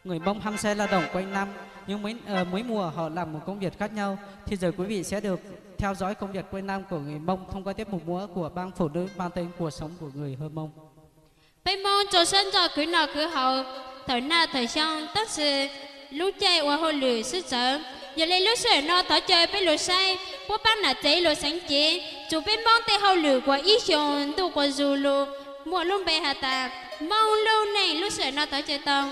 Người Mông hăng xe lao động quanh năm, nhưng mấy, ờ, mỗi mùa họ làm một công việc khác nhau. Thì giờ quý vị sẽ được theo dõi công việc quanh năm của người Mông thông qua tiết mục múa của Ban Phụ Nữ mang tên Cuộc Sống của Người Hơ Mông. Peb Hmoob rau siab ntso khwv noj khwv haus thawm nag thawm xyoo, tab sis lub caij ua hauj lwm sib txawv. Yog li lub sij hawm no thov caw peb lug saib puab pab nam tsev lug xeev cev txug peb Hmoob tej hauj lwm kuas ib xyoos ntuj quas zug lug muaj lub npe has tas Hmoob lub neej lub sij hawm no thov caw tau.